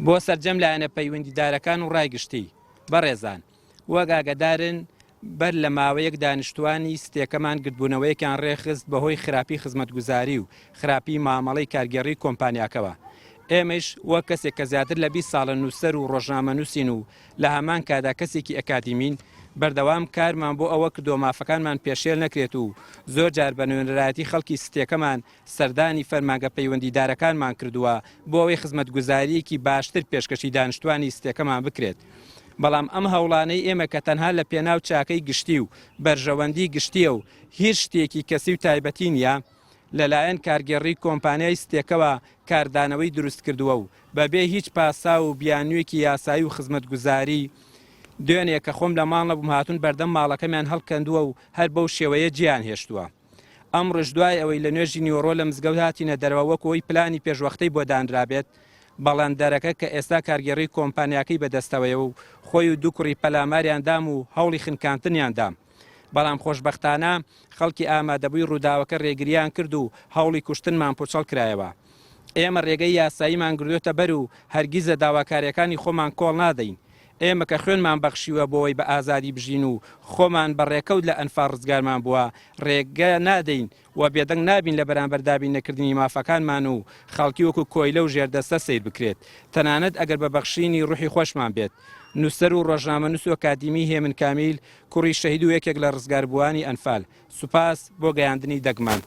بۆ سەرجەم لایەنە پەیوەندیدارەکان و ڕای گشتی، بەڕێزان وەک ئاگەدارن بەر لە ماوەیەک دانیشتوانی ستێکەمان گردبوونەوەیەکیان ڕێکخست بەهۆی خراپی خزمەتگوزاری و خراپی مامەڵەی کارگێڕی کۆمپانیاکەوە. ئێمەیش وەک کەسێک کە زیاتر لە 20 ساڵە نووسەر و ڕۆژنامەنووسین و لە هەمان کادا کەسێکی ئەکادیمین، بەردەوام کارمان بۆ ئەوە کردووە مافەکانمان پێشێل نەکرێت و زۆر جار بە نوێنەرایەتی خەڵکی ستێکەمان سەردانی فەرمانگە پەیوەندیدارەکانمان کردووە بۆ ئەوەی خزمەتگوزارییەکی باشتر پێشکەشی دانیشتوانی ستێکەمان بکرێت. بەڵام ئەم هەوڵانەی ئێمە کە تەنها لە پێناو چاکەی گشتی و بەرژەوەندی گشتییە و هیچ شتێکی کەسی و تایبەتی نییە، لەلایەن کارگێڕی کۆمپانیای ستێکەوە کاردانەوەی دروستکردووە و بەبێ هیچ پاساو و بیانوویەکی یاسایی و خزمەتگوزاری دوێنێ کە خۆم لە ماڵ نەبووم هاتوون بەردەم ماڵەکەمیان هەڵکەندووە و هەر بەو شێوەیە جێیان هێشتووە. ئەمڕۆش دوای ئەوەی لە نوێژی نیوەڕۆ لە مزگەوت هاتینە دەرەوە وەک ئەوەی پلانی پێشوەختەی بۆ دانرابێت، بەڵێندەرەکە کە ئێستا کارگێڕی کۆمپانیاکەی بەدەستەوەیە و خۆی و دوو کوڕی پەلاماریان دام و هەوڵی خنکاندنیان دام. بەڵام خۆشبەختانە خەڵکی ئامادەبووی ڕووداوەکە ڕێگرییان کرد و هەوڵی کوشتنمان پوچەڵ کرایەوە. ئێمە ڕێگەی یاساییمان گردۆتە بەر و هەرگیز لە داواکارییەکانی خۆمان کۆڵ نادەین. ئێمە کە خوێنمان بەخشیوە بۆوەی بە ئازادی بژین و خۆمان بە ڕێکەوت لە ئەنفال ڕزگارمان بووە، ڕێگە نادەین و بێدەنگ نابین لە بەرامبەر دابین نەکردنی مافەکانمان و خەڵکی وەکو کۆیلە و ژێردەستە سەیر بکرێت تەنانەت ئەگەر بە بەخشینی ڕوحی خۆشمان بێت. نووسەر و ڕۆژنامەنووس و ئەکادیمی هێمن کامیل کوڕی شەهید و یەکێک لە ڕزگاربووانی ئەنفال. سوپاس بۆ گەیاندنی دەگمەن.